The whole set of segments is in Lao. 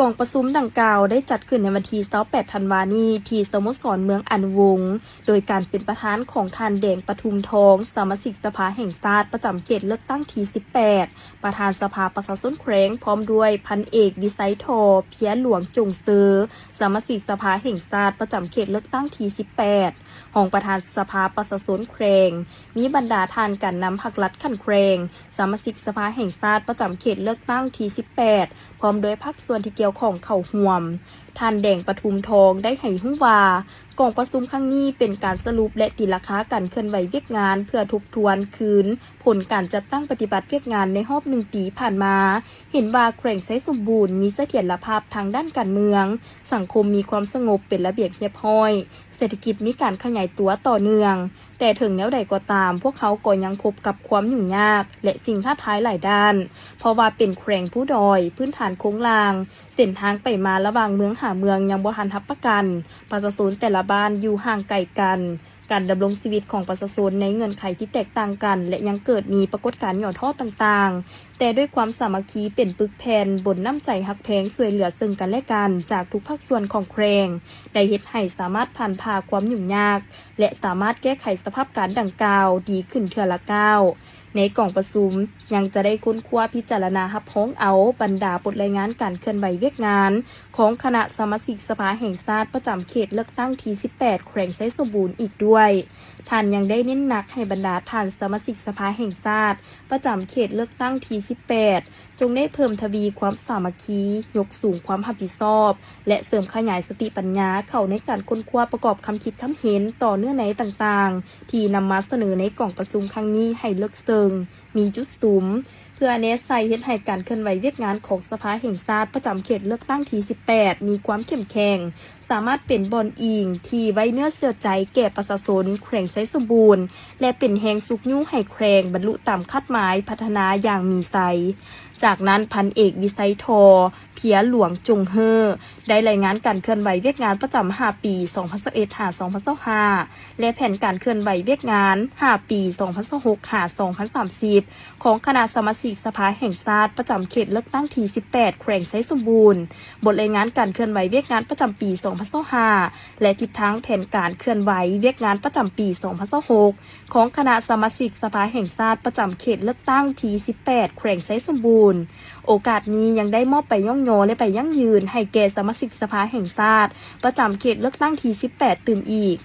ກອງປະຊຸມດັ່ງກ່າວໄດ້ຈັດຂຶ້ນໃນວັນທີຊາວແປດທັນວານີ້ ທີ່ສະໂມສອນເມືອງອະນຸວົງ ໂດຍການເປັນປະທານຂອງທ່ານ ແດງ ປະທຸມທອງ ສະມາຊິກສະພາແຫ່ງຊາດປະຈຳເຂດເລືອກຕັ້ງທີສິບແປດ, ປະທານສະພາປະຊາຊົນແຂວງ, ພ້ອມດ້ວຍພັນເອກ ວິໄຊ ທໍ ເພຍຫຼວງ ຈົງເຊີ ສະມາຊິກສະພາແຫ່ງຊາດປະຈຳເຂດເລືອກຕັ້ງທີສິບແປດ, ຮອງປະທານສະພາປະຊາຊົນແຂວງ, ມີບັນດາທ່ານການນຳພັກລັດຂັ້ນແຂວງ, ສະມາຊິກສະພາແຫ່ງຊາດປະຈຳເຂດເລືອກຕັ້ງທີສິບແປດ ພ້ອມດ້ວຍພາກສ່ວນທີ່ກ່ຽວຂ້ອງເຂົ້າຮ່ວມ. ທ່ານ ແດງ ປະທຸມທອງ ໄດ້ໃຫ້ຮູ້ວ່າ ກອງປະຊຸມຄັ້ງນີ້ເປັນການສະຫຼຸບ ແລະ ຕີລາຄາການເຄື່ອນໄຫວວຽກງານ ເພື່ອທົບທວນຄືນຜົນການຈັດຕັ້ງປະຕິບັດວຽກງານໃນຮອບໜຶ່ງປີຜ່ານມາ. ເຫັນວ່າແຂວງໄຊສົມບູນມີສະຖຽນລະພາບທາງດ້ານການເມືອງ, ສັງຄົມມີຄວາມສະຫງົບເປັນລະບຽບຮຽບຮ້ອຍ, ເສດຖະກິດມີການຂະຫຍາຍຕົວຕໍ່ເນື່ອງ, ແຕ່ເຖິງແນວໃດກໍຕາມ, ພວກເຮົາກໍຍັງພົບກັບຄວາມຫຍຸ້ງຍາກ ແລະ ສິ່ງທ້າທາຍຫຼາຍດ້ານ, ເພາະວ່າເປັນແຂວງພູດອຍ, ພື້ນຖານໂຄງລ່າງ, ເສັ້ນທາງໄປມາລະຫວ່າງເມືອງຫາເມືອງຍັງບໍ່ທັນຮັບປະກັນ, ປະຊາຊົນແຕ່ລະບ້ານຢູ່ຫ່າງໄກກັນ, ການດຳລົງຊີວິດຂອງປະຊາຊົນໃນເງື່ອນໄຂທີ່ແຕກຕ່າງກັນ ແລະ ຍັງເກີດມີປາກົດການຫຍໍ້ທໍ້ຕ່າງໆ, ແຕ່ດ້ວຍຄວາມສາມັກຄີເປັນປຶກແຜ່ນບົນນ້ຳໃຈຮັກແພງຊ່ວຍເຫຼືອເຊິ່ງກັນແລະກັນຈາກທຸກພາກສ່ວນຂອງແຂວງ ໄດ້ເຮັດໃຫ້ສາມາດຜ່ານຜ່າຄວາມຫຍຸ້ງຍາກ ແລະ ສາມາດແກ້ໄຂສະພາບການດັ່ງກ່າວດີຂຶ້ນເທື່ອລະກ້າວ. ໃນກອງປະຊຸມຍັງຈະໄດ້ຄົ້ນຄວ້າພິຈາລະນາຮັບຮອງເອົາບັນດາບົດລາຍງານການເຄື່ອນໄຫວວຽກງານຂອງຄະນະສະມາຊິກສະພາແຫ່ງຊາດປະຈຳເຂດເລືອກຕັ້ງທີສິບແປດ ແຂວງໄຊສົມບູນອີກດ້ວຍ. ທ່ານຍັງໄດ້ເນັ້ນໜັກໃຫ້ບັນດາທ່ານສະມາຊິກສະພາແຫ່ງຊາດປະຈຳເຂດເລືອກຕັ້ງທີສິບແປດ ຈົ່ງໄດ້ເພີ່ມທະວີຄວາມສາມັກຄີ, ຍົກສູງຄວາມຮັບຜິດຊອບ ແລະ ເສີມຂະຫຍາຍສະຕິປັນຍາເຂົ້າໃນການຄົ້ນຄວ້າປະກອບຄຳຄິດຄຳເຫັນຕໍ່ເນື້ອໃນຕ່າງໆ ທີ່ນຳມາສະເໜີໃນກອງປະຊຸມຄັ້ງນີ້ໃຫ້ເລິກເຊິ່ງ, ມີຈຸດສຸມ, ເພື່ອແນໃສ່ເຮັດໃຫ້ການເຄື່ອນໄຫວວຽກງານຂອງສະພາແຫ່ງຊາດປະຈຳເຂດເລືອກຕັ້ງທີສິບແປດ ມີຄວາມເຂັ້ມແຂງ, ສາມາດເປັນບ່ອນອີງທີ່ໄວ້ເນື້ອເຊື່ອໃຈແກ່ປະຊາຊົນແຂວງໄຊສົມບູນ ແລະ ເປັນແຮງຊຸກຍູ້ໃຫ້ແຂວງບັນລຸຕາມຄາດໝາຍພັດທະນາຢ່າງມີໄຊ. ຈາກນັ້ນ ພັນເອກ ວິໄຊ ທໍ ເພຍຫຼວງ ຈົງເຮີ ໄດ້ລາຍງານການເຄື່ອນໄຫວວຽກງານປະຈຳຫ້າປີ ສອງພັນຊາວເອັດ ຫາ ສອງພັນຊາວຫ້າ ແລະ ແຜນການເຄື່ອນໄຫວວຽກງານຫ້າປີ ສອງພັນຊາວຫົກ ຫາ ສອງພັນສາມສິບ ຂອງຄະນະສະມາຊິກສະພາແຫ່ງຊາດປະຈຳເຂດເລືອກຕັ້ງທີສິບແປດ ແຂວງໄຊສົມບູນ, ບົດລາຍງານການເຄື່ອນໄຫວວຽກງານປະຈຳປີ ສອງພັນຊາວຫ້າ ແລະ ທິດທາງແຜນການເຄື່ອນໄຫວວຽກງານປະຈຳປີ ສອງພັນຊາວຫົກ ຂອງຄະນະສະມາຊິກສະພາແຫ່ງຊາດປະຈຳເຂດເລືອກຕັ້ງທີສິບແປດ ແຂວງໄຊສົມບູນ. ໂອກາດນີ້ຍັງໄດ້ມອບໃບຍ້ອງຍໍ ແລະ ໃບຢັ້ງຢືນໃຫ້ແກ່ສະມາຊິກສະພາແຫ່ງຊາດປະຈຳເຂດເລືອກຕັ້ງທີສິບແປດຕື່ມອີກ.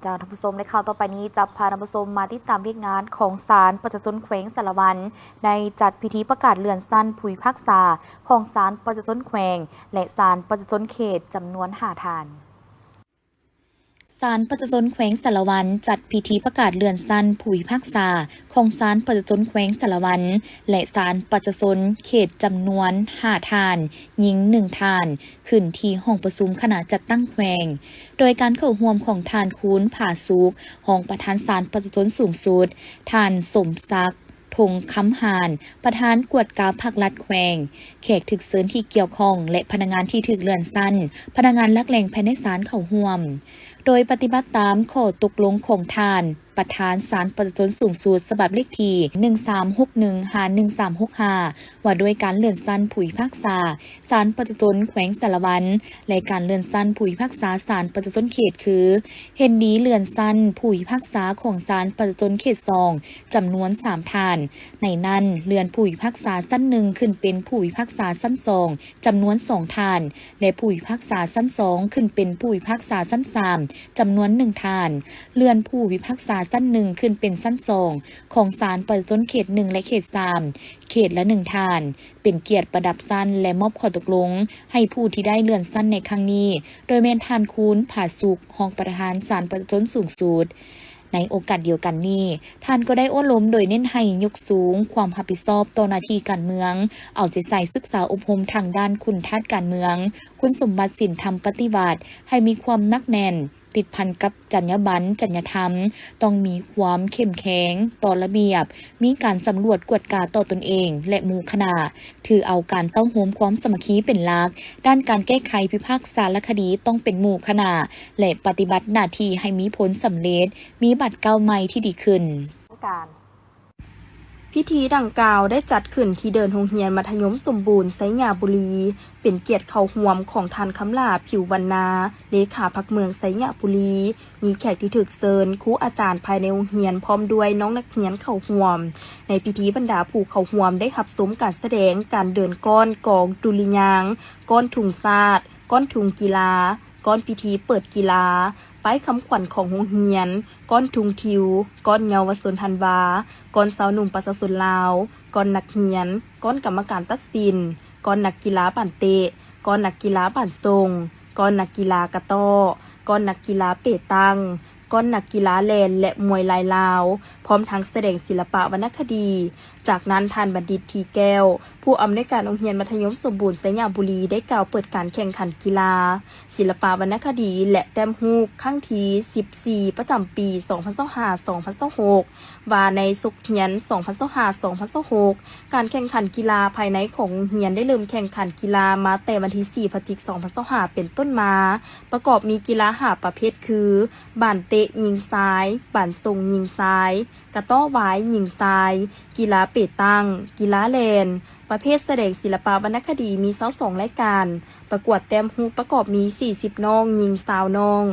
ເຈົ້າ ທ່ານຜູ້ຊົມ ແລະ ຂ່າວຕໍ່ໄປນີ້ຈະພາທ່ານຜູ້ຊົມມາຕິດຕາມວຽກງານຂອງສານປະຊາຊົນແຂວງສາລະວັນ ໄດ້ຈັດພິທີປະກາດເລື່ອນຊັ້ນຜູ້ພິພາກສາຂອງສານປະຊາຊົນແຂວງ ແລະ ສານປະຊາຊົນເຂດ ຈຳນວນຫ້າທ່ານ. ສານປະຊາຊົນແຂວງສາລະວັນຈັດພິທີປະກາດເລື່ອນຊັ້ນຜູ້ພິພາກສາຂອງສານປະຊາຊົນແຂວງສາລະວັນ ແລະ ສານປະຊາຊົນເຂດ ຈຳນວນຫ້າທ່ານ, ຍິງໜຶ່ງທ່ານ, ຂຶ້ນທີ່ຫ້ອງປະຊຸມຄະນະຈັດຕັ້ງແຂວງ ໂດຍການເຂົ້າຮ່ວມຂອງທ່ານ ຄູນ ຜາສຸກ ຮອງປະທານສານປະຊາຊົນສູງສຸດ, ທ່ານ ສົມສັກ ທົງຄຳຫານ ປະທານກວດກາພັກລັດແຂວງ, ແຂກຖືກເຊີນທີ່ກ່ຽວຂ້ອງ ແລະ ພະນັກງານທີ່ຖືກເລື່ອນຊັ້ນ, ພະນັກງານຫຼັກແຫຼ່ງພາຍໃນສານເຂົ້າຮ່ວມ, ໂດຍປະຕິບັດຕາມຂໍ້ຕົກລົງຂອງທ່ານ ປະທານສານປະຊາຊົນສູງສຸດ ສະບັບເລກທີໜຶ່ງສາມຫົກໜຶ່ງ ຫາ ໜຶ່ງສາມຫົກຫ້າ ວ່າດ້ວຍການເລື່ອນຊັ້ນຜູ້ພິພາກສາສານປະຊາຊົນແຂວງສາລະວັນ ແລະ ການເລື່ອນຊັ້ນຜູ້ພິພາກສາສານປະຊາຊົນເຂດ ຄື ເຫັນດີເລື່ອນຊັ້ນຜູ້ພິພາກສາຂອງສານປະຊາຊົນເຂດສອງ ຈຳນວນສາມທ່ານ, ໃນນັ້ນເລື່ອນຜູ້ພິພາກສາຊັ້ນໜຶ່ງຂຶ້ນເປັນຜູ້ພິພາກສາຊັ້ນສອງ ຈຳນວນສອງທ່ານ ແລະ ຜູ້ພິພາກສາຊັ້ນສອງຂຶ້ນເປັນຜູ້ພິພາກສາຊັ້ນສາມ ຈຳນວນໜຶ່ງທ່ານ, ເລື່ອນຜູ້ພິພາກສາຊັ້ນໜຶ່ງຂຶ້ນເປັນຊັ້ນສອງຂອງສານປະຊາຊົນເຂດໜຶ່ງ ແລະ ເຂດສາມ ເຂດລະໜຶ່ງທ່ານ, ເປັນກຽດປະດັບຊັ້ນ ແລະ ມອບຂໍ້ຕົກລົງໃຫ້ຜູ້ທີ່ໄດ້ເລື່ອນຊັ້ນໃນຄັ້ງນີ້ ໂດຍແມ່ນທ່ານ ຄູນ ຜາສຸກ ຮອງປະທານສານປະຊາຊົນສູງສຸດ. ໃນໂອກາດດຽວກັນນີ້, ທ່ານກໍໄດ້ໂອ້ລົມໂດຍເນັ້ນໃຫ້ຍົກສູງຄວາມຮັບຜິດຊອບຕໍ່ໜ້າທີ່ການເມືອງ, ເອົາໃຈໃສ່ສຶກສາອົບຮົມທາງດ້ານຄຸນທາດການເມືອງ, ຄຸນສົມບັດສິນທຳປະຕິວັດ ໃຫ້ມີຄວາມໜັກແໜ້ນ, ຕິດພັນກັບຈັນຍາບັນ, ຈັນຍາທຳ, ຕ້ອງມີຄວາມເຂັ້ມແຂງຕໍ່ລະບຽບ, ມີການສຳຫຼວດກວດກາຕໍ່ຕົນເອງ ແລະ ໝູ່ຄະນະ, ຖືເອົາການເຕົ້າໂຮມຄວາມສາມັກຄີເປັນຫຼັກ, ດ້ານການແກ້ໄຂພິພາກສາລະຄະດີຕ້ອງເປັນໝູ່ຄະນະ ແລະ ປະຕິບັດໜ້າທີ່ໃຫ້ມີຜົນສຳເລັດ, ມີບາດກ້າວໃໝ່ທີ່ດີຂຶ້ນ. ການ ພິທີດັ່ງກ່າວໄດ້ຈັດຂຶ້ນທີ່ເດີ່ນໂຮງຮຽນມັດທະຍົມສົມບູນໄຊຍະບູລີ, ເປັນກຽດເຂົ້າຮ່ວມຂອງທ່ານ ຄຳຫຼ້າ ຜິວວັນນາ ເລຂາພັກເມືອງໄຊຍະບູລີ, ມີແຂກທີ່ຖືກເຊີນ, ຄູອາຈານພາຍໃນໂຮງຮຽນ ພ້ອມດ້ວຍນ້ອງນັກຮຽນເຂົ້າຮ່ວມ. ໃນພິທີບັນດາຜູ້ເຂົ້າຮ່ວມໄດ້ຮັບຊົມການສະແດງການເດີນກ້ອນກອງດຸລິຍາງ, ກ້ອນທຸງຊາດ, ກ້ອນທຸງກິລາ, ກ້ອນພິທີເປີດກິລາ, ປ້າຍຄຳຂວັນຂອງໂຮງຮຽນ, ກ້ອນທຸງທິວ, ກ້ອນເຍົາວະຊົນທັນວາ, ກ້ອນຊາວໜຸ່ມປະຊາຊົນລາວ, ກ້ອນນັກຮຽນ, ກ້ອນກຳມະການຕັດສິນ, ກ້ອນນັກກິລາບານເຕະ, ກ້ອນນັກກິລາບານສົ່ງ, ກ້ອນນັກກິລາກະຕໍ້, ກ້ອນນັກກິລາເປຕັງ, ກ້ອນນັກກິລາແລ່ນ ແລະ ມວຍລາຍລາວ, ພ້ອມທັງສະແດງສິລະປະວັນນະຄະດີ. ຈາກນັ້ນ, ທ່ານ ບັນດິດ ທີແກ້ວ, ຜູ້ອຳນວຍການໂຮງຮຽນມັດທະຍົມສົມບູນໄຊຍະບູລີ ໄດ້ກ່າວເປີດການແຂ່ງຂັນກິລາ ສິລະປະວັນນະຄະດີ ແລະ ແຕ້ມຮູບຄັ້ງທີສິບສີ່ ປະຈຳປີສອງພັນຊາວຫ້າ ສອງພັນຊາວຫົກ ວ່າໃນສົກຮຽນສອງພັນຊາວຫ້າ ສອງພັນຊາວຫົກ ການແຂ່ງຂັນກິລາພາຍໃນຂອງໂຮງຮຽນໄດ້ເລີ່ມແຂ່ງຂັນກິລາມາແຕ່ວັນທີສີ່ ພະຈິກ ສອງພັນຊາວຫ້າ ເປັນຕົ້ນມາ, ປະກອບມີກິລາຫ້າປະເພດຄື ບານເຕະຍິງຊາຍ, ບານສົ່ງຍິງຊາຍ, ກະຕໍ້ວາຍຍິງຊາຍ, ກິລາເປຕັງ, ກິລາແລ່ນ. ປະເພດສະແດງສິລະປະວັນນະຄະດີມີຊາວສອງລາຍການ, ປະກວດແຕ້ມຮູບປະກອບມີສີ່ສິບນ້ອງ, ຍິງຊາວນ້ອງ.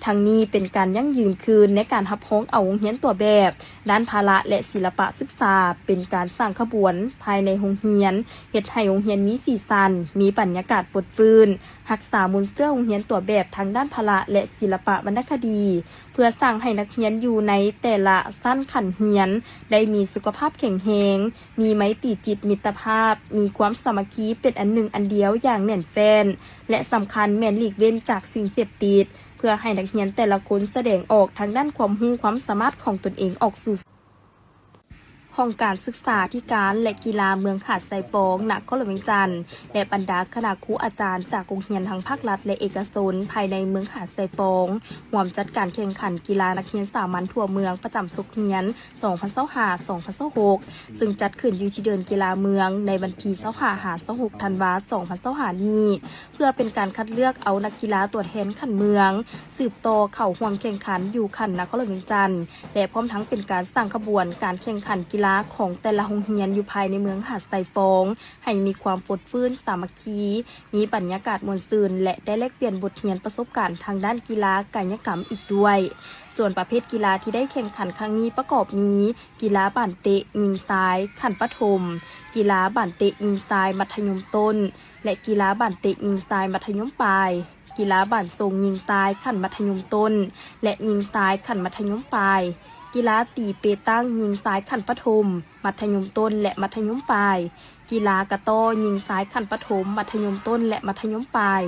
ທັງນີ້ເປັນການຢັ້ງຢືນຄືນໃນການຮັບຮອງເອົາໂຮງຮຽນຕົວແບບດ້ານພະລະ ແລະ ສິລະປະສຶກສາ, ເປັນການສ້າງຂະບວນພາຍໃນໂຮງຮຽນ, ເຮັດໃຫ້ໂຮງຮຽນມີສີສັນ, ມີບັນຍາກາດຟົດຟື້ນ, ຮັກສາມູນເຊື້ອໂຮງຮຽນຕົວແບບທາງດ້ານພະລະ ແລະ ສິລະປະວັນນະຄະດີ, ເພື່ອສ້າງໃຫ້ນັກຮຽນຢູ່ໃນແຕ່ລະຊັ້ນຂັ້ນຮຽນໄດ້ມີສຸຂະພາບແຂງແຮງ, ມີໄມຕີຈິດມິດຕະພາບ, ມີຄວາມສາມັກຄີເປັນອັນໜຶ່ງອັນດຽວຢ່າງແໜ້ນແຟ້ນ ແລະ ສຳຄັນແມ່ນຫຼີກເວັ້ນຈາກສິ່ງເສບຕິດ, ເພື່ອໃຫ້ນັກຮຽນແຕ່ລະຄົນສະແດງອອກທາງດ້ານຄວາມຮູ້ຄວາມສາມາດຂອງຕົນເອງອອກສູ່ ຫ້ອງການສຶກສາທິການ ແລະ ກິລາເມືອງຫາດຊາຍຟອງ ນະຄອນຫຼວງວຽງຈັນ ແລະ ບັນດາຄະນະຄູອາຈານຈາກໂຮງຮຽນທັງພາກລັດ ແລະ ເອກະຊົນ ພາຍໃນເມືອງຫາດຊາຍຟອງ ຮ່ວມຈັດການແຂ່ງຂັນກິລານັກຮຽນສາມັນທົ່ວເມືອງປະຈຳສົກຮຽນ ສອງພັນຊາວຫ້າ ສອງພັນຊາວຫົກ ຊຶ່ງຈັດຂຶ້ນຢູ່ທີ່ເດີ່ນກິລາເມືອງໃນວັນທີຊາວຫ້າ ຫາ ຊາວຫົກ ທັນວາ ສອງພັນຊາວຫ້າ ນີ້ ເພື່ອເປັນການຄັດເລືອກເອົານັກກິລາຕົວແທນຂັ້ນເມືອງ ສືບຕໍ່ເຂົ້າຮ່ວມແຂ່ງຂັນຢູ່ຂັ້ນນະຄອນຫຼວງວຽງຈັນ ແລະ ພ້ອມທັງເປັນການສ້າງຂະບວນການແຂ່ງຂັນກິລາຂອງແຕ່ລະໂຮງຮຽນຢູ່ພາຍໃນເມືອງຫາດຊາຍຟອງ ໃຫ້ມີຄວາມຟົດຟື້ນສາມັກຄີ, ມີບັນຍາກາດມ່ວນຊື່ນ ແລະ ໄດ້ແລກປ່ຽນບົດຮຽນປະສົບການທາງດ້ານກິລາກາຍະກຳອີກດ້ວຍ. ສ່ວນປະເພດກິລາທີ່ໄດ້ແຂ່ງຂັນຄັ້ງນີ້ປະກອບມີ ກິລາບານເຕະຍິງຊາຍຂັ້ນປະຖົມ, ກິລາບານເຕະຍິງຊາຍມັດທະຍົມຕົ້ນ ແລະ ກິລາບານເຕະຍິງຊາຍມັດທະຍົມປາຍ, ກິລາບານສົ່ງຍິງຊາຍຂັ້ນມັດທະຍົມຕົ້ນ ແລະ ຍິງຊາຍຂັ້ນມັດທະຍົມປາຍ, ກິລາຕີເປຕັງຍິງຊາຍຂັ້ນປະຖົມ, ມັດທະຍົມຕົ້ນ ແລະ ມັດທະຍົມປາຍ, ກິລາກະຕໍ້ຍິງຊາຍຂັ້ນປະຖົມ, ມັດທະຍົມຕົ້ນ ແລະ ມັດທະຍົມປາຍ.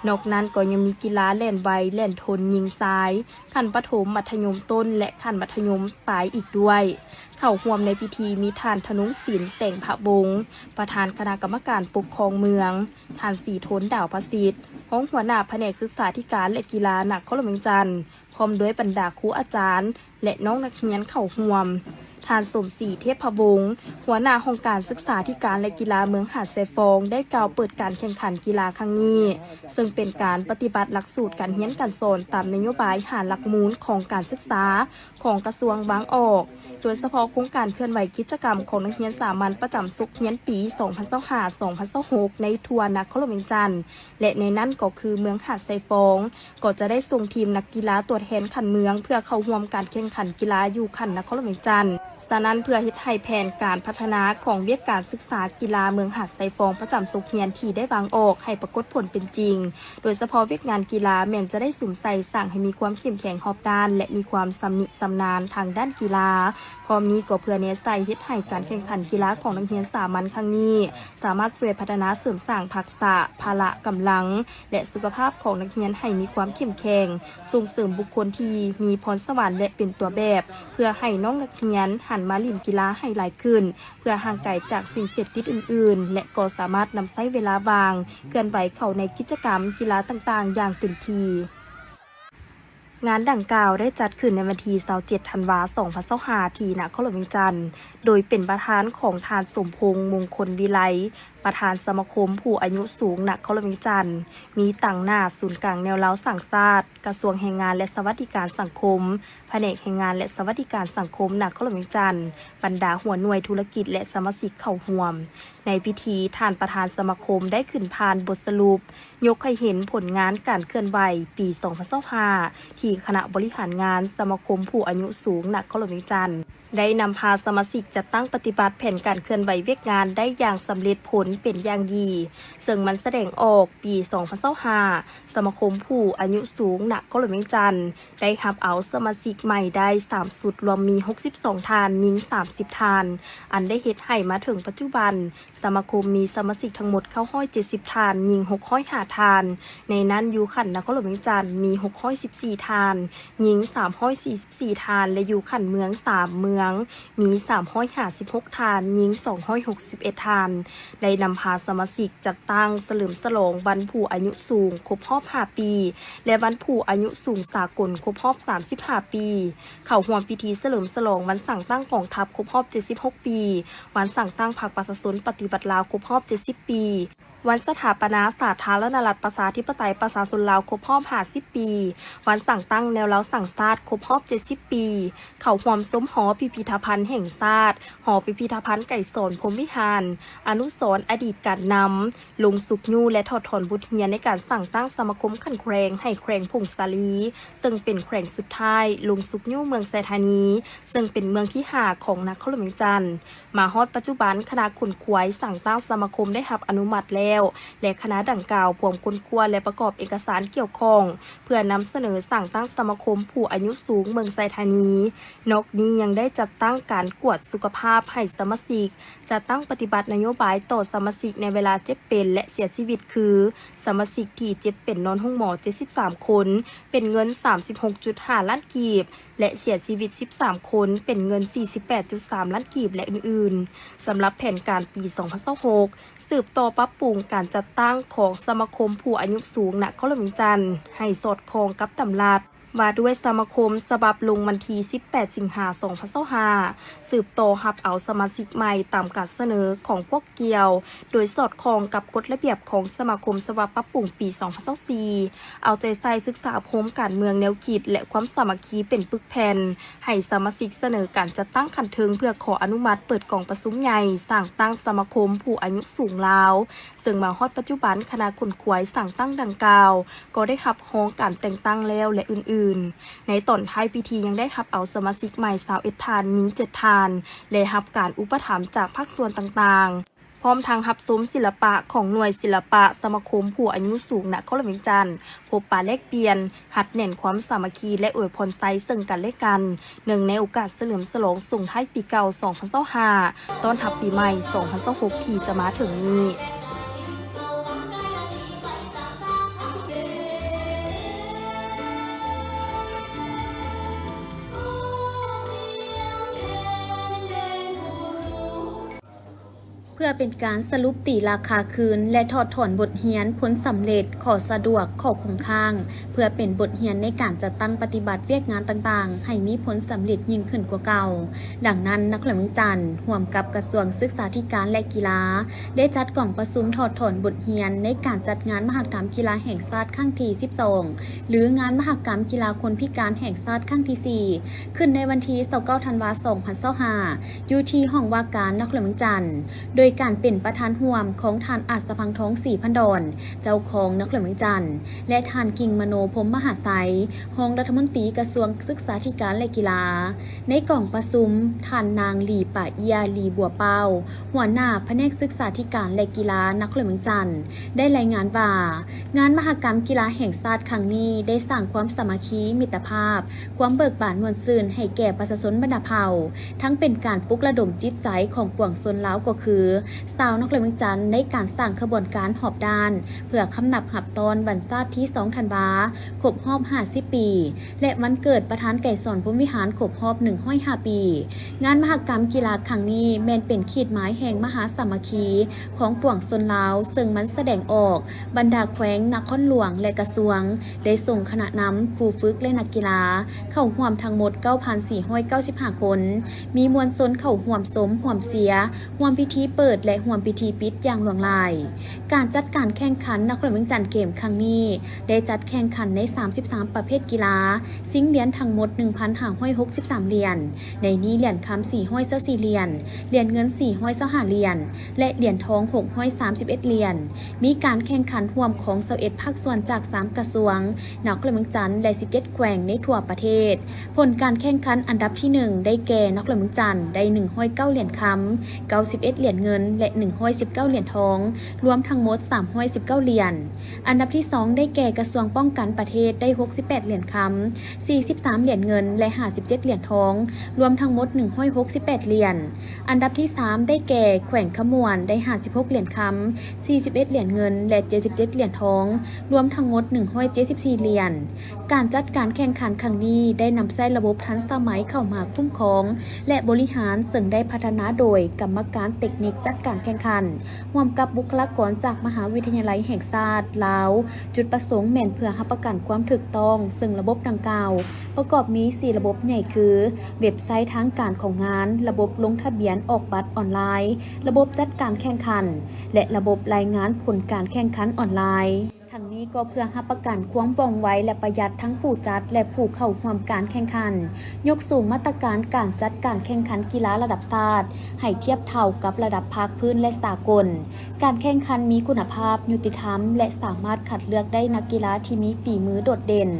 ນອກນັ້ນກໍຍັງມີກິລາແລ່ນໄວ, ແລ່ນທົນຍິງຊາຍຂັ້ນປະຖົມ, ມັດທະຍົມຕົ້ນ ແລະ ຂັ້ນມັດທະຍົມປາຍອີກດ້ວຍ. ເຂົ້າຮ່ວມໃນພິທີມີທ່ານ ທະນົງສິນ ແສງພະວົງ ປະທານຄະນະກຳມະການປົກຄອງເມືອງ, ທ່ານ ສີທົນ ດາວພະສິດ ຮອງຫົວໜ້າພະແນກສຶກສາທິການ ແລະ ກິລານະຄອນຫຼວງວຽງຈັນ ພ້ອມດ້ວຍບັນດາຄູອາຈານ ແລະ ນ້ອງນັກຮຽນເຂົ້າຮ່ວມ. ທ່ານ ສົມສີ ເທບພະວົງ ຫົວໜ້າຫ້ອງການສຶກສາທິການ ແລະ ກິລາເມືອງຫາດຊາຍຟອງ ໄດ້ກ່າວເປີດການແຂ່ງຂັນກິລາຄັ້ງນີ້, ເຊິ່ງເປັນການປະຕິບັດຫຼັກສູດການຮຽນການສອນຕາມນະໂຍບາຍຫ້າຫຼັກມູນຂອງການສຶກສາ ຂອງກະຊວງວາງອອກ, ໂດຍສະເພາະໂຄງການເຄື່ອນໄຫວກິດຈະກຳຂອງນັກຮຽນສາມັນປະຈຳສົກຮຽນປີສອງພັນຊາວຫ້າ ສອງພັນຊາວຫົກ ໃນທົ່ວນະຄອນຫຼວງວຽງຈັນ ແລະ ໃນນັ້ນກໍຄືເມືອງຫາດຊາຍຟອງ ກໍຈະໄດ້ສົ່ງທີມນັກກິລາຕົວແທນຂັ້ນເມືອງ ເພື່ອເຂົ້າຮ່ວມການແຂ່ງຂັນກິລາຢູ່ຂັ້ນນະຄອນຫຼວງວຽງຈັນ. ສະນັ້ນ ເພື່ອເຮັດໃຫ້ແຜນການພັດທະນາຂອງວຽກການສຶກສາກິລາເມືອງຫາດຊາຍຟອງປະຈຳສົກຮຽນທີ່ໄດ້ວາງອອກໃຫ້ປາກົດຜົນເປັນຈິງ, ໂດຍສະເພາະວຽກງານກິລາແມ່ນຈະໄດ້ສຸມໃສ່ສ້າງໃຫ້ມີຄວາມເຂັ້ມແຂງຮອບດ້ານ ແລະ ມີຄວາມຊຳນິຊຳນານທາງດ້ານກິລາ. ພ້ອມນີ້ກໍເພື່ອແນໃສ່ເຮັດໃຫ້ການແຂ່ງຂັນກິລາຂອງນັກຮຽນສາມັນຄັ້ງນີ້ ສາມາດຊ່ວຍພັດທະນາເສີມສ້າງທັກສະ, ພະລະກຳລັງ ແລະ ສຸຂະພາບຂອງນັກຮຽນໃຫ້ມີຄວາມເຂັ້ມແຂງ, ສົ່ງເສີມບຸກຄົນທີ່ມີພອນສະຫວັນ ແລະ ເປັນຕົວແບບ ເພື່ອໃຫ້ນ້ອງນັກຮຽນຫັນມາຫຼິ້ນກິລາໃຫ້ຫຼາຍຂຶ້ນ, ເພື່ອຫ່າງໄກຈາກສິ່ງເສບຕິດອື່ນໆ ແລະ ກໍສາມາດນຳໃຊ້ເວລາວ່າງເຄື່ອນໄຫວເຂົ້າໃນກິດຈະກຳກິລາຕ່າງໆຢ່າງເຕັມທີ່. ງານດັ່ງກ່າວໄດ້ຈັດຂຶ້ນໃນວັນທີຊາວເຈັດ ທັນວາ ສອງພັນຊາວຫ້າ ທີ່ນະຄອນຫຼວງວຽງຈັນ, ໂດຍເປັນປະທານຂອງທ່ານ ສົມພົງ ມົງຄົນວິໄລ, ປ ປະທານສະມາຄົມຜູ້ອາຍຸສູງນະຄອນຫຼວງວຽງຈັນ ມີຕາງໜ້າສູນກາງແນວລາວສ້າງຊາດ, ກະຊວງແຮງງານ ແລະ ສະຫວັດດີການສັງຄົມ, ພະແນກແຮງງານ ແລະ ສະຫວັດດີການສັງຄົມນະຄອນຫຼວງວຽງຈັນ, ບັນດາຫົວໜ່ວຍທຸລະກິດ ແລະ ສະມາຊິກເຂົ້າຮ່ວມ. ໃນພິທີ, ທ່ານປະທານສະມາຄົມໄດ້ຂຶ້ນຜ່ານບົດສະຫຼຸບ ຍົກໃຫ້ເຫັນຜົນງານການເຄື່ອນໄຫວປີສອງພັນຊາວຫ້າ ທີ່ຄະນະບໍລິຫານງານສະມາຄົມຜູ້ອາຍຸສູງນະຄອນຫຼວງວຽງຈັນ ໄດ້ນຳພາສະມາຊິກຈັດຕັ້ງປະຕິບັດແຜນການເຄື່ອນໄຫວວຽກງານໄດ້ຢ່າງສຳເລັດຜົນເປັນຢ່າງດີ, ເຊິ່ງມັນສະແດງອອກ ປີສອງພັນຊາວຫ້າ ສະມາຄົມຜູ້ອາຍຸສູງນະຄອນຫຼວງວຽງຈັນ ໄດ້ຮັບເອົາສະມາຊິກໃໝ່ໄດ້ສາມຊຸດ, ລວມມີຫົກສິບສອງທ່ານ, ຍິງສາມສິບທ່ານ, ອັນໄດ້ເຮັດໃຫ້ມາເຖິງປັດຈຸບັນ ສະມາຄົມມີສະມາຊິກທັງໝົດເກົ້າຮ້ອຍເຈັດສິບທ່ານ, ຍິງຫົກຮ້ອຍຫ້າທ່ານ, ໃນນັ້ນຢູ່ຂັ້ນນະຄອນຫຼວງວຽງຈັນມີຫົກຮ້ອຍສິບສີ່ທ່ານ, ຍິງສາມຮ້ອຍສີ່ສິບສີ່ທ່ານ ແລະ ຢູ່ຂັ້ນເມືອງສາມເມືອງ ມີສາມຮ້ອຍຫ້າສິບຫົກທ່ານ, ຍິງສອງຮ້ອຍຫົກສິບເອັດທ່ານ, ໄດ້ນຳພາສະມາຊິກຈັດຕັ້ງສະເຫຼີມສະຫຼອງວັນຜູ້ອາຍຸສູງຄົບຮອບຫ້າປີ ແລະ ວັນຜູ້ອາຍຸສູງສາກົນຄົບຮອບສາມສິບຫ້າປີ. ເຂົ້າຮ່ວມພິທີສະເຫຼີມສະຫຼອງວັນສ້າງຕັ້ງກອງທັບຄົບຮອບເຈັດສິບຫົກປີ, ວັນສ້າງຕັ້ງພັກປະຊາຊົນປະຕິວັດລາວຄົບຮອບເຈັດສິບປີ, ວັນສະຖາປະນາສາທາລະນະລັດປະຊາທິປະໄຕປະຊາຊົນລາວຄົບຮອບຫ້າສິບປີ, ວັນສ້າງຕັ້ງແນວລາວສ້າງຊາດຄົບຮອບເຈັດສິບປີ, ເຂົ້າຮ່ວມຊົມຫໍພິພິທະພັນແຫ່ງຊາດ, ຫໍພິພິທະພັນໄກສອນພົມວິຫານ, ອະນຸສອນອະດີດການນຳ, ລົງຊຸກຍູ້ ແລະ ຖອດຖອນບົດຮຽນໃນການສ້າງຕັ້ງສະມາຄົມຂັ້ນແຂວງໃຫ້ແຂວງຜົ້ງສາລີ ເຊິ່ງເປັນແຂວງສຸດທ້າຍ, ລົງຊຸກຍູ້ເມືອງໄຊທານີ ເຊິ່ງເປັນເມືອງທີຫ້າຂອງນະຄອນຫຼວງວຽງຈັນ. ມາຮອດປັດຈຸບັນ, ຄະນະຂົນຂວາຍສ້າງຕັ້ງສະມາຄົມໄດ້ຮັບອະນຸມັດແລ້ວ ແລະ ຄະນະດັ່ງກ່າວພວມຄົ້ນຄວ້າ ແລະ ປະກອບເອກະສານກ່ຽວຂ້ອງ ເພື່ອນຳສະເໜີສ້າງຕັ້ງສະມາຄົມຜູ້ອາຍຸສູງເມືອງໄຊທານີ. ນອກນີ້ຍັງໄດ້ຈັດຕັ້ງການກວດສຸຂະພາບໃຫ້ສະມາຊິກ, ຈັດຕັ້ງປະຕິບັດນະໂຍບາຍຕໍ່ສະມາຊິກໃນເວລາເຈັບເປັນ ແລະ ເສຍຊີວິດ ຄື ສະມາຊິກທີ່ເຈັບເປັນນອນໂຮງໝໍເຈັດສິບສາມຄົນ ເປັນເງິນສາມສິບຫົກຈຸດຫ້າລ້ານກີບ ແລະ ເສຍຊີວິດສິບສາມຄົນ ເປັນເງິນສີ່ສິບແປດຈຸດສາມລ້ານກີບ ແລະ ອື່ນໆ. ສຳລັບແຜນການປີສອງພັນຊາວຫົກ ສືບຕໍ່ປັບປຸງການຈັດຕັ້ງຂອງສະມາຄົມຜູ້ອາຍຸສູງນະຄອນຫຼວງວຽງຈັນ ໃຫ້ສອດຄ່ອງກັບດຳລັດວ່າດ້ວຍສະມາຄົມ ສະບັບລົງວັນທີສິບແປດສິງຫາສອງພັນຊາວຫ້າ ສືບຕໍ່ຮັບເອົາສະມາຊິກໃໝ່ຕາມການສະເໜີຂອງພວກ ກ່ຽວ ໂດຍສອດຄ່ອງກັບກົດລະບຽບຂອງສະມາຄົມສະບັບປັບປຸງປີສອງພັນຊາວສີ່ ເອົາໃຈໃສ່ສຶກສາອົບຮົມການເມືອງແນວຄິດ ແລະ ຄວາມສາມັກຄີເປັນປຶກແຜ່ນ ໃຫ້ສະມາຊິກສະເໜີການຈັດຕັ້ງຂັ້ນເທິງ ເພື່ອຂໍອະນຸມັດເປີດກອງປະຊຸມໃຫຍ່ສ້າງຕັ້ງສະມາຄົມຜູ້ອາຍຸສູງລາວ, ເຊິ່ງມາຮອດປັດຈຸບັນ ຄະນະຂົນຂວາຍສ້າງຕັ້ງດັ່ງກ່າວ ກໍໄດ້ຮັບຮອງການແຕ່ງຕັ້ງແລ້ວ ແລະ ອື່ນໆ. ໃນຕອນທ້າຍພິທີຍັງໄດ້ຮັບເອົາສະມາຊິກໃໝ່ຊາວເອັດທ່ານ, ຍິງເຈັດທ່ານ ແລະ ຮັບການອຸປະຖຳຈາກພາກສ່ວນຕ່າງໆ. ພ້ອມທັງຮັບຊົມສິລະປະຂອງໜ່ວຍສິລະປະສະມາຄົມຜູ້ອາຍຸສູງນະຄອນຫຼວງວຽງຈັນ, ພົບປະແລກປ່ຽນ, ຮັດແໜ້ນຄວາມສາມັກຄີ ແລະ ອວຍພອນໄຊເຊິ່ງກັນແລະກັນ, ເນື່ອງໃນໂອກາດສະເຫຼີມສະຫຼອງສົ່ງທ້າຍປີເກົ່າສອງພັນຊາວຫ້າ ຕ້ອນຮັບປີໃໝ່ສອງພັນຊາວຫົກ ທີ່ຈະມາເຖິງນີ້. ເພື່ອເປັນການສະຫຼຸບຕີລາຄາຄືນ ແລະ ຖອດຖອນບົດຮຽນຜົນສຳເລັດ, ຂໍ້ສະດວກ, ຂໍ້ຄົງຄ້າງ, ເພື່ອເປັນບົດຮຽນໃນການຈັດຕັ້ງປະຕິບັດວຽກງານຕ່າງໆ ໃຫ້ມີຜົນສຳເລັດຍິ່ງຂຶ້ນກວ່າເກົ່າ. ດັ່ງນັ້ນ, ນະຄອນຫຼວງວຽງຈັນ ຮ່ວມກັບກະຊວງສຶກສາທິການ ແລະ ກິລາ ໄດ້ຈັດກອງປະຊຸມຖອດຖອນບົດຮຽນໃນການຈັດງານມະຫະກຳກິລາແຫ່ງຊາດຄັ້ງທີສິບສອງ ຫຼື ງານມະຫະກຳກິລາຄົນພິການແຫ່ງຊາດຄັ້ງທີສີ່ ຂຶ້ນໃນວັນທີຊາວເກົ້າ ທັນວາ ສອງພັນຊາວຫ້າ ຢູ່ທີ່ຫ້ອງວ່າການນະຄອນຫຼວງວຽງຈັນ ໂດຍການເປັນປະທານຮ່ວມຂອງທ່ານ ອາດສະພັງທອງ ສີພັນດອນ ເຈົ້າຄອງນະຄອນຫຼວງວຽງຈັນ ແລະ ທ່ານ ກິ່ງມະໂນ ພົມມະຫາໄຊ ຮອງລັດຖະມົນຕີກະຊວງສຶກສາທິການ ແລະ ກິລາ. ໃນກອງປະຊຸມ, ທ່ານນາງ ຫຼີປາເອຍ ຫຼີບົວເປົ້າ ຫົວໜ້າພະແນກສຶກສາທິການ ແລະ ກິລານະຄອນຫຼວງວຽງຈັນ ໄດ້ລາຍງານວ່າ ງານມະຫະກຳກິລາແຫ່ງຊາດຄັ້ງນີ້ໄດ້ສ້າງຄວາມສາມັກຄີ, ມິດຕະພາບ, ຄວາມເບີກບານມ່ວນຊື່ນໃຫ້ແກ່ປະຊາຊົນບັນດາເຜົ່າ, ທັງເປັນການປຸກລະດົມຈິດໃຈຂອງປວງຊົນລາວກໍຄື ຊາວນະຄອນຫຼວງວຽງຈັນ ໃນການສ້າງຂະບວນການຮອບດ້ານ ເພື່ອຄຳນັບຮັບຕ້ອນວັນຊາດທີສອງ ທັນວາ ຄົບຮອບຫ້າສິບປີ ແລະ ວັນເກີດປະທານໄກສອນ ພົມວິຫານ ຄົບຮອບໜຶ່ງຮ້ອຍຫ້າປີ ງານມະຫະກຳກິລາຄັ້ງນີ້ແມ່ນເປັນຂີດໝາຍແຫ່ງມະຫາສາມັກຄີຂອງປວງຊົນລາວ, ເຊິ່ງມັນສະແດງອອກບັນດາແຂວງ, ນະຄອນຫຼວງ ແລະ ກະຊວງ ໄດ້ສົ່ງຄະນະນຳ, ຄູຝຶກ ແລະ ນັກກິລາ ເຂົ້າຮ່ວມທັງໝົດເກົ້າພັນສີ່ຮ້ອຍເກົ້າສິບຫ້າຄົນ, ມີມວນຊົນເຂົ້າຮ່ວມຊົມ, ຮ່ວມເຊຍ, ຮ່ວມພິທີເປີດ ປີດ ແລະ ຮ່ວມພິທີປິດຢ່າງຫຼວງຫຼາຍ. ການຈັດການແຂ່ງຂັນນະຄອນຫຼວງວຽງຈັນເກມຄັ້ງນີ້ ໄດ້ຈັດແຂ່ງຂັນໃນສາມສິບສາມປະເພດກິລາ, ຊິງຫຼຽນທັງໝົດໜຶ່ງພັນຫ້າຮ້ອຍຫົກສິບສາມຫຼຽນ, ໃນນີ້ຫຼຽນຄຳສີ່ຮ້ອຍຊາວສີ່ຫຼຽນ, ຫຼຽນເງິນສີ່ຮ້ອຍຊາວຫ້າຫຼຽນ ແລະ ຫຼຽນທອງຫົກຮ້ອຍສາມສິບເອັດຫຼຽນ. ມີການແຂ່ງຂັນຮ່ວມຂອງຊາວເອັດພາກສ່ວນຈາກສາມກະຊວງ, ນະຄອນຫຼວງວຽງຈັນ ແລະ ສິບເຈັດແຂວງໃນທົ່ວປະເທດ. ຜົນການແຂ່ງຂັນອັນດັບທີໜຶ່ງ ໄດ້ແກ່ ນະຄອນຫຼວງວຽງຈັນ ໄດ້ໜຶ່ງຮ້ອຍເກົ້າຫຼຽນຄຳ, ເກົ້າສິບເອັດຫຼຽນເງິນ ແລະ ໜຶ່ງຮ້ອຍສິບເກົ້າຫຼຽນທອງ, ລວມທັງໝົດສາມຮ້ອຍສິບເກົ້າຫຼຽນ. ອັນດັບທີສອງ ໄດ້ແກ່ ກະຊວງປ້ອງກັນປະເທດ ໄດ້ຫົກສິບແປດຫຼຽນຄຳ, ສີ່ສິບສາມຫຼຽນເງິນ ແລະ ຫ້າສິບເຈັດຫຼຽນທອງ, ລວມທັງໝົດໜຶ່ງຮ້ອຍຫົກສິບແປດຫຼຽນ. ອັນດັບທີສາມ ໄດ້ແກ່ ແຂວງຄຳມ່ວນ ໄດ້ຫ້າສິບຫົກຫຼຽນຄຳ, ສີ່ສິບເອັດຫຼຽນເງິນ ແລະ ເຈັດສິບເຈັດຫຼຽນທອງ, ລວມທັງໝົດໜຶ່ງຮ້ອຍເຈັດສິບສີ່ຫຼຽນ. ການຈັດການແຂ່ງຂັນຄັ້ງນີ້ ໄດ້ນຳໃຊ້ລະບົບທັນສະໄໝເຂົ້າມາຄຸ້ມຄອງ ແລະ ບໍລິຫານ, ເຊິ່ງໄດ້ພັດທະນາໂດຍກຳມະການເຕັກນິກຈັດການແຂ່ງຂັນ ຮ່ວມກັບບຸກຄະລາກອນຈາກມະຫາວິທະຍາໄລແຫ່ງຊາດລາວ. ຈຸດປະສົງແມ່ນເພື່ອຮັບປະກັນຄວາມຖືກຕ້ອງ, ເຊິ່ງລະບົບດັ່ງກ່າວປະກອບມີສີ່ລະບົບໃຫຍ່ຄື ເວັບໄຊທາງການຂອງງານ, ລະບົບລົງທະບຽນອອກບັດອອນລາຍ, ລະບົບຈັດການແຂ່ງຂັນ ແລະ ລະບົບລາຍງານຜົນການແຂ່ງຂັນອອນລາຍ. ທັງນີ້ກໍເພື່ອຮັບປະກັນຄວາມວ່ອງໄວ ແລະ ປະຢັດທັງຜູ້ຈັດ ແລະ ຜູ້ເຂົ້າຮ່ວມການແຂ່ງຂັນ, ຍົກສູງມາດຕະການການຈັດການແຂ່ງຂັນກິລາລະດັບຊາດໃຫ້ທຽບເທົ່າກັບລະດັບພາກພື້ນ ແລະ ສາກົນ. ການແຂ່ງຂັນມີຄຸນນະພາບ, ຍຸຕິທຳ ແລະ ສາມາດຄັດເລືອກໄດ້ນັກກິລາທີ່ມີຝີມືໂດດເດັ່ນ.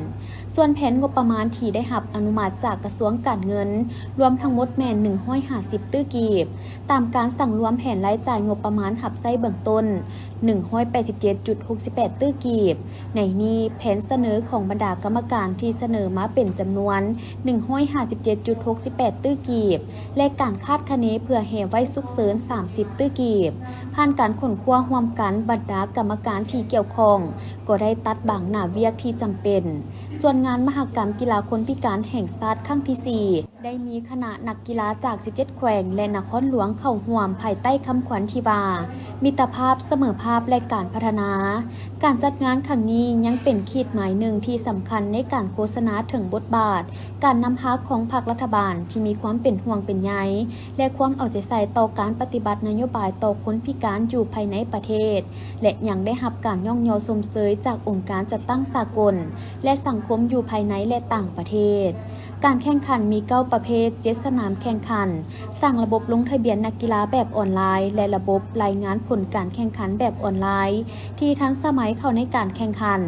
ສ່ວນແຜນງົບປະມານທີ່ໄດ້ຮັບອະນຸມັດຈາກກະຊວງການເງິນ ລວມທັງໝົດແມ່ນໜຶ່ງຮ້ອຍຫ້າສິບຕື້ກີບ, ຕາມການສັງລວມແຜນລາຍຈ່າຍງົບປະມານຮັບໃຊ້ເບື້ອງຕົ້ນ ໜຶ່ງຮ້ອຍແປດສິບເຈັດຈຸດຫົກສິບແປດຕື້ກີບ. ໃນນີ້ແຜນສະເໜີຂອງບັນດາກຳມະການທີ່ສະເໜີມາເປັນຈຳນວນໜຶ່ງຮ້ອຍຫ້າສິບເຈັດຈຸດຫົກສິບແປດຕື້ກີບ ແລະ ການຄາດຄະເນເພື່ອແຮ່ໄວ້ສຸກເສີນສາມສິບຕື້ກີບ. ຜ່ານການຄົ້ນຄວ້າຮ່ວມກັນ, ບັນດາກຳມະການທີ່ກ່ຽວຂ້ອງກໍໄດ້ຕັດບາງໜ້າວຽກທີ່ຈຳເປັນ. ສ່ວນງານມະຫະກຳກິລາຄົນພິການແຫ່ງຊາດຄັ້ງທີສີ່ ໄດ້ມີຄະນະນັກກິລາຈາກສິບເຈັດແຂວງ ແລະ ນະຄອນຫຼວງເຂົ້າຮ່ວມ ພາຍໃຕ້ຄຳຂວັນທີ່ວ່າ ມິດຕະພາບ, ສະເໝີພາບ ແລະ ການພັດທະນາ. ການຈັດງານຄັ້ງນີ້ຍັງເປັນຂີດໝາຍໜຶ່ງທີ່ສຳຄັນໃນການໂຄສະນາເຖິງບົດບາດການນຳພາຂອງພັກລັດຖະບານທີ່ມີຄວາມເປັນຫ່ວງເປັນໃຍ ແລະ ຄວາມເອົາໃຈໃສ່ຕໍ່ການປະຕິບັດນະໂຍບາຍຕໍ່ຄົນພິການຢູ່ພາຍໃນປະເທດ ແລະ ຍັງໄດ້ຮັບການຍ້ອງຍໍຊົມເຊີຍຈາກອົງການຈັດຕັ້ງສາກົນ ແລະ ສັງຄົມຢູ່ພາຍໃນ ແລະ ຕ່າງປະເທດ. ການແຂ່ງຂັນມີເກົ້າປະເພດ, ເຈັດສະໜາມແຂ່ງຂັນ, ສ້າງລະບົບລົງທະບຽນນັກກິລາແບບອອນລາຍ ແລະ ລະບົບລາຍງານຜົນການແຂ່ງຂັນແບບອອນລາຍທີ່ທັນສະໄໝເຂົ້າໃນການແຂ່ງຂັນ,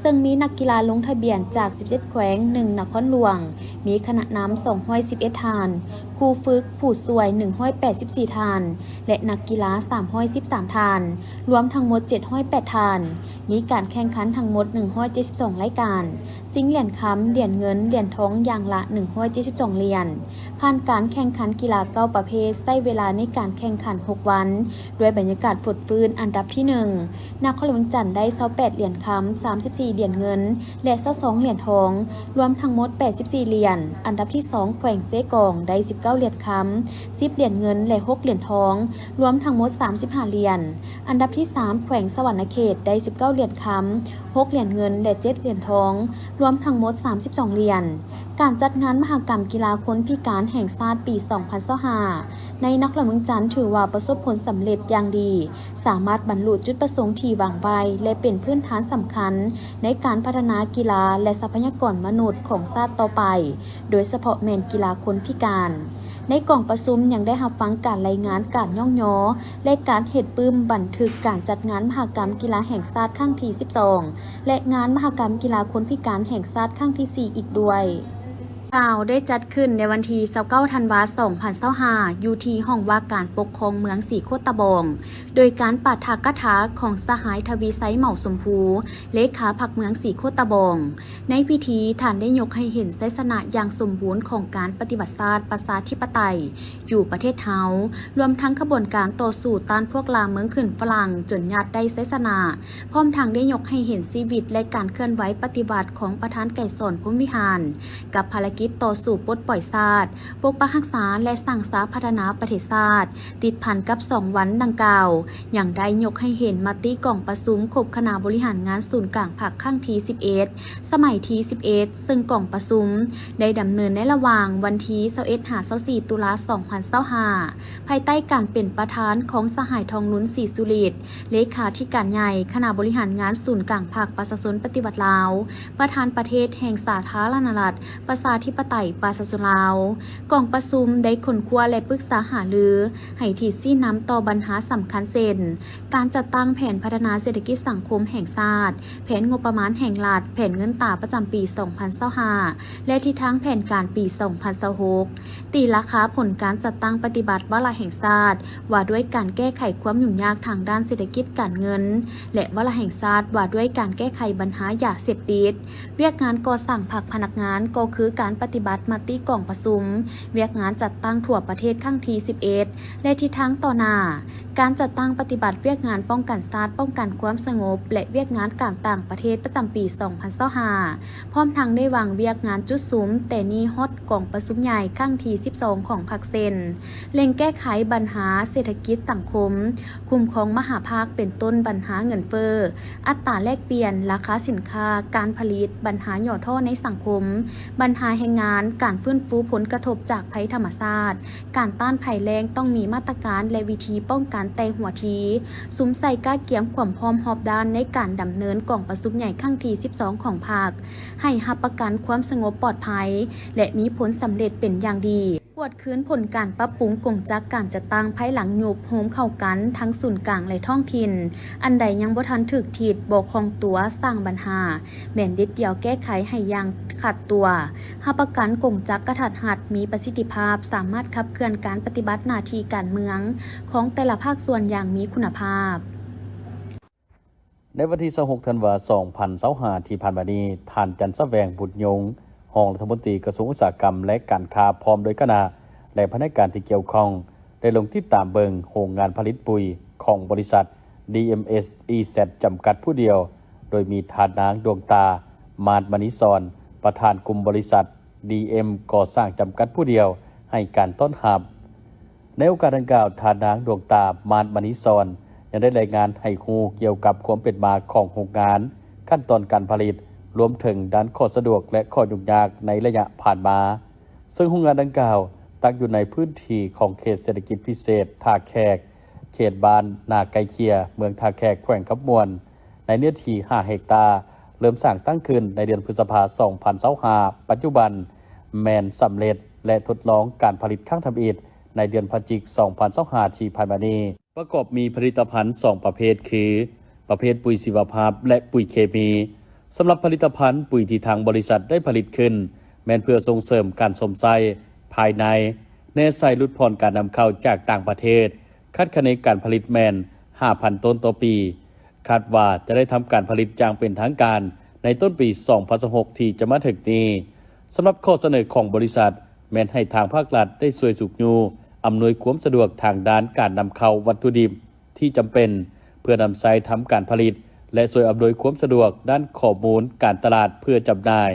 ເຊິ່ງມີນັກກິລາລົງທະບຽນຈາກສິບເຈັດແຂວງ, ໜຶ່ງນະຄອນຫຼວງ, ມີຄະນະນຳສອງຮ້ອຍສິບເອັດທ່ານ, ຄູຝຶກ, ຜູ້ຊ່ວຍໜຶ່ງຮ້ອຍແປດສິບສີ່ທ່ານ ແລະ ນັກກິລາສາມຮ້ອຍສິບສາມທ່ານ, ລວມທັງໝົດເຈັດຮ້ອຍແປດທ່ານ. ມີການແຂ່ງຂັນທັງໝົດໜຶ່ງຮ້ອຍເຈັດສິບສອງລາຍການ, ຊິງຫຼຽນຄຳ, ຫຼຽນເງິນ, ຫຼຽນທອງຢ່າງລະໜຶ່ງຮ້ອຍເຈັດສິບສອງຫຼຽນ. ຜ່ານການແຂ່ງຂັນກິລາເກົ້າປະເພດ, ໃຊ້ເວລາໃນການແຂ່ງຂັນຫົກວັນ, ດ້ວຍບັນຍາກາດຟົດຟື້ນ. ອັນດັບທີໜຶ່ງ ນະຄອນຫຼວງວຽງຈັນໄດ້ຊາວແປດຫຼຽນຄຳ, ສາມສິບສີ່ຫຼຽນເງິນ ແລະ ຊາວສອງຫຼຽນທອງ, ລວມທັງໝົດແປດສິບສີ່ຫຼຽນ. ອັນດັບທີສອງ ແຂວງເຊກອງ ໄດ້ສິບເກົ້າຫຼຽນຄຳ, ສິບຫຼຽນເງິນ ແລະ ຫົກຫຼຽນທອງ, ລວມທັງໝົດສາມສິບຫ້າຫຼຽນ. ອັນດັບທີສາມ ແຂວງສະຫວັນນະເຂດ ໄດ້ສິບເກົ້າຫຼຽນຄຳ, ຫົກຫຼຽນເງິນ ແລະ ເຈັດຫຼຽນທອງ, ລວມທັງໝົດສາມສິບສອງຫຼຽນ. ການຈັດງານມະຫະກຳກິລາຄົນພິການແຫ່ງຊາດປີສອງພັນຊາວຫ້າ ໃນນະຄອນຫຼວງວຽງຈັນ ຖືວ່າປະສົບຜົນສຳເລັດຢ່າງດີ, ສາມາດບັນລຸຈຸດປະສົງທີ່ວາງໄວ້ ແລະ ເປັນພື້ນຖານສຳຄັນໃນການພັດທະນາກິລາ ແລະ ຊັບພະຍາກອນມະນຸດຂອງຊາດຕໍ່ໄປ, ໂດຍສະເພາະແມ່ນກິລາຄົນພິການ. ໃນກອງປະຊຸມຍັງໄດ້ຮັບຟັງການລາຍງານການຍ້ອງຍໍ ແລະ ການເຮັດປຶ້ມບັນທຶກການຈັດງານມະຫະກຳກິລາແຫ່ງຊາດຄັ້ງທີສິບສອງ ແລະ ງານມະຫະກຳກິລາຄົນພິການແຫ່ງຊາດຄັ້ງທີສີ່ອີກດ້ວຍ. ຂ່າວໄດ້ຈັດຂຶ້ນໃນວັນທີຊາວເກົ້າທັນວາສອງພັນຊາວຫ້າ ຢູ່ທີ່ຫ້ອງວ່າການປົກຄອງເມືອງສີໂຄດຕະບອງ ໂດຍການປາຖະກະຖາຂອງສະຫາຍ ທະວີໄຊ ເໝົາສົມພູ ເລຂາພັກເມືອງສີໂຄດຕະບອງ. ໃນພິທີ, ທ່ານໄດ້ຍົກໃຫ້ເຫັນໄຊຊະນະຢ່າງສົມບູນຂອງການປະຕິວັດຊາດປະຊາທິປະໄຕຢູ່ປະເທດເຮົາ, ລວມທັງຂະບວນການຕໍ່ສູ້ຕ້ານພວກລ່າເມືອງຂຶ້ນຝຣັ່ງຈົນຍາດໄດ້ໄຊຊະນະ, ພ້ອມທັງໄດ້ຍົກໃຫ້ເຫັນຊີວິດ ແລະ ການເຄື່ອນໄຫວປະຕິວັດຂອງປະທານໄກສອນ ພົມວິຫານ ກັບພາລະກິດ ຕໍ່ສູ້ປົດປ່ອຍຊາດ, ປົກປັກຮັກສາ ແລະ ສ້າງສາພັດທະນາປະເທດຊາດ. ຕິດພັນກັບສອງວັນດັ່ງກ່າວ, ຍັງໄດ້ຍົກໃຫ້ເຫັນມະຕິກອງປະຊຸມຄົບຄະນະບໍລິຫານງານສູນກາງພັກຄັ້ງທີສິບເອັດ ສະໄໝທີສິບເອັດ ເຊິ່ງກອງປະຊຸມໄດ້ດຳເນີນໃນລະຫວ່າງວັນທີຊາວເອັດ ຫາ ຊາວສີ່ ຕຸລາ ສອງພັນຊາວຫ້າ ພາຍໃຕ້ການເປັນປະທານຂອງສະຫາຍ ທອງລຸນ ສີສຸລິດ ເລຂາທິການໃຫຍ່ຄະນະບໍລິຫານງານສູນກາງພັກປະຊາຊົນປະຕິວັດລາວ, ປະທານປະເທດແຫ່ງສາທາລະນະລັດ ປະຊາທິປະໄຕ ປະຊາຊົນລາວ. ກອງປະຊຸມໄດ້ຄົ້ນຄວ້າ ແລະ ປຶກສາຫາລືໃຫ້ທິດຊີ້ນຳຕໍ່ບັນຫາສຳຄັນເຊັ່ນ ການຈັດຕັ້ງແຜນພັດທະນາເສດຖະກິດສັງຄົມແຫ່ງຊາດ, ແຜນງົບປະມານແຫ່ງລັດ, ແຜນເງິນຕາປະຈຳປີສອງພັນຊາວຫ້າ ແລະ ທິດທາງແຜນການປີສອງພັນຊາວຫົກ, ຕີລາຄາຜົນການຈັດຕັ້ງປະຕິບັດວາລະແຫ່ງຊາດ ວ່າດ້ວຍການແກ້ໄຂຄວາມຫຍຸ້ງຍາກທາງດ້ານເສດຖະກິດການເງິນ ແລະ ວາລະແຫ່ງຊາດວ່າດ້ວຍການແກ້ໄຂບັນຫາຢາເສບຕິດ. ວຽກງານກໍ່ສ້າງພັກພະນັກງານ ກໍຄືການປະຕິບັດມະຕິກອງປະຊຸມວຽກງານຈັດຕັ້ງທົ່ວປະເທດຄັ້ງທີສິບເອັດ ແລະ ທິດທາງຕໍ່ໜ້າ, ການຈັດຕັ້ງປະຕິບັດວຽກງານປ້ອງກັນຊາດ, ປ້ອງກັນຄວາມສະຫງົບ ແລະ ວຽກງານການຕ່າງປະເທດປະຈຳປີສອງພັນຊາວຫ້າ ພ້ອມທັງໄດ້ວາງວຽກງານຈຸດສຸມແຕ່ນີ້ຮອດກອງປະຊຸມໃຫຍ່ຄັ້ງທີສິບສອງຂອງພັກ ເຊັ່ນ ເລັ່ງແກ້ໄຂບັນຫາເສດຖະກິດສັງຄົມ, ຄຸ້ມຄອງມະຫາພາກ ເປັນຕົ້ນບັນຫາເງິນເຟີ້, ອັດຕາແລກປ່ຽນ, ລາຄາສິນຄ້າ, ການຜະລິດ, ບັນຫາຫຍໍ້ທໍ້ໃນສັງຄົມ, ບັນຫາແຮງງານ, ການຟື້ນຟູຜົນກະທົບຈາກໄພທຳມະຊາດ, ການຕ້ານໄພແລ້ງ ຕ້ອງມີມາດຕະການ ແລະ ວິທີປ້ອງກັນແຕ່ຫົວທີ, ສຸມໃສ່ກະກຽມຄວາມພ້ອມຮອບດ້ານໃນການດຳເນີນກອງປະຊຸມໃຫຍ່ຄັ້ງທີສິບສອງຂອງພັກ, ໃຫ້ຮັບປະກັນຄວາມສະຫງົບປອດໄພ ແລະ ມີຜົນສຳເລັດເປັນຢ່າງດີ. ກວດຄືນຜົນການປັບປຸງກົງຈັກການຈັດຕັ້ງພາຍຫຼັງຍຸບໂຮມເຂົ້າກັນທັງສູນກາງ ແລະ ທ້ອງຖິ່ນ, ອັນໃດຍັງບໍ່ທັນຖືກທິດ, ບໍ່ຄ່ອງຕົວ, ສ້າງບັນຫາ, ແມ່ນເດັດດ່ຽວແກ້ໄຂໃຫ້ຢ່າງຂາດຕົວ, ຮັບປະກັນກົງຈັກກະທັດຮັດ, ມີປະສິດທິພາບ, ສາມາດຂັບເຄື່ອນການປະຕິບັດໜ້າທີ່ການເມືອງຂອງແຕ່ລະພາກສ່ວນຢ່າງມີຄຸນນະພາບ. ໃນວັນທີຊາວຫົກ ທັນວາ ສອງພັນຊາວຫ້າ ທີ່ຜ່ານມານີ້, ທ່ານ ຈັນສະແຫວງ ບຸດຍົງ ຮອງລັດຖະມົນຕີກະຊວງອຸດສາຫະກຳ ແລະ ການຄ້າ ພ້ອມດ້ວຍຄະນະ ແລະ ພະແນກການທີ່ກ່ຽວຂ້ອງ ໄດ້ລົງຕິດຕາມເບິ່ງໂຮງງານຜະລິດປຸຍຂອງບໍລິສັດ ດີເອັມເອັສ ອີແຊັດ ຈຳກັດຜູ້ດຽວ, ໂດຍມີທ່ານນາງ ດວງຕາ ມານມະນີສອນ ປະທານກຸ່ມບໍລິສັດ ດີເອັມ ກໍ່ສ້າງ ຈຳກັດຜູ້ດຽວ ໃຫ້ການຕ້ອນຮັບ. ໃນໂອກາດດັ່ງກ່າວ, ທ່ານນາງ ດວງຕາ ມານມະນີສອນ ຍັງໄດ້ລາຍງານໃຫ້ຮູ້ກ່ຽວກັບຄວາມເປັນມາຂອງໂຮງງານ, ຂັ້ນຕອນການຜະລິດ, ລວມເຖິງດ້ານຂໍ້ສະດວກ ແລະ ຂໍ້ຫຍຸ້ງຍາກໃນໄລຍະຜ່ານມາ, ເຊິ່ງໂຮງງານດັ່ງກ່າວຕັ້ງຢູ່ໃນພື້ນທີ່ຂອງເຂດເສດຖະກິດພິເສດທ່າແຂກ, ເຂດບ້ານນາໄກ່ເຄຍ, ເມືອງທ່າແຂກ, ແຂວງຄຳມ່ວນ, ໃນເນື້ອທີ່ຫ້າເຮັກຕາ, ເລີ່ມສ້າງຕັ້ງຂຶ້ນໃນເດືອນພຶດສະພາ ສອງພັນຊາວຫ້າ, ປັດຈຸບັນແມ່ນສຳເລັດ ແລະ ທົດລອງການຜະລິດຄັ້ງທຳອິດ ໃນເດືອນພະຈິກ ສອງພັນຊາວຫ້າ ທີ່ຜ່ານມານີ້ ປະກອບມີຜະລິດຕະພັນສອງປະເພດ ຄື ປະເພດປຸຍຊີວະພາບ ແລະ ປຸຍເຄມີ. ສຳລັບຜະລິດຕະພັນປຸຍທີ່ທາງບໍລິສັດໄດ້ຜະລິດຂຶ້ນ ແມ່ນເພື່ອສົ່ງເສີມການຊົມໃຊ້ພາຍໃນ, ແນໃສ່ຫຼຸດຜ່ອນການນຳເຂົ້າຈາກຕ່າງປະເທດ, ຄາດຄະເນການຜະລິດແມ່ນ ຫ້າພັນ ໂຕນຕໍ່ປີ. ຄາດວ່າຈະໄດ້ທຳການຜະລິດຢ່າງເປັນທາງການໃນຕົ້ນປີ ສອງພັນຊາວຫົກ ທີ່ຈະມາເຖິງນີ້. ສຳລັບຂໍ້ສະເໜີຂອງບໍລິສັດ ແມ່ນໃຫ້ທາງພາກລັດໄດ້ຊ່ວຍຊຸກຍູ້, ອຳນວຍຄວາມສະດວກທາງດ້ານການນຳເຂົ້າວັດຖຸດິບທີ່ຈຳເປັນ ເພື່ອນຳໃຊ້ທຳການຜະລິດ ແລະ ຊ່ວຍອຳນວຍຄວາມສະດວກດ້ານຂໍ້ມູນການຕະຫຼາດເພື່ອຈຳໜ່າຍ.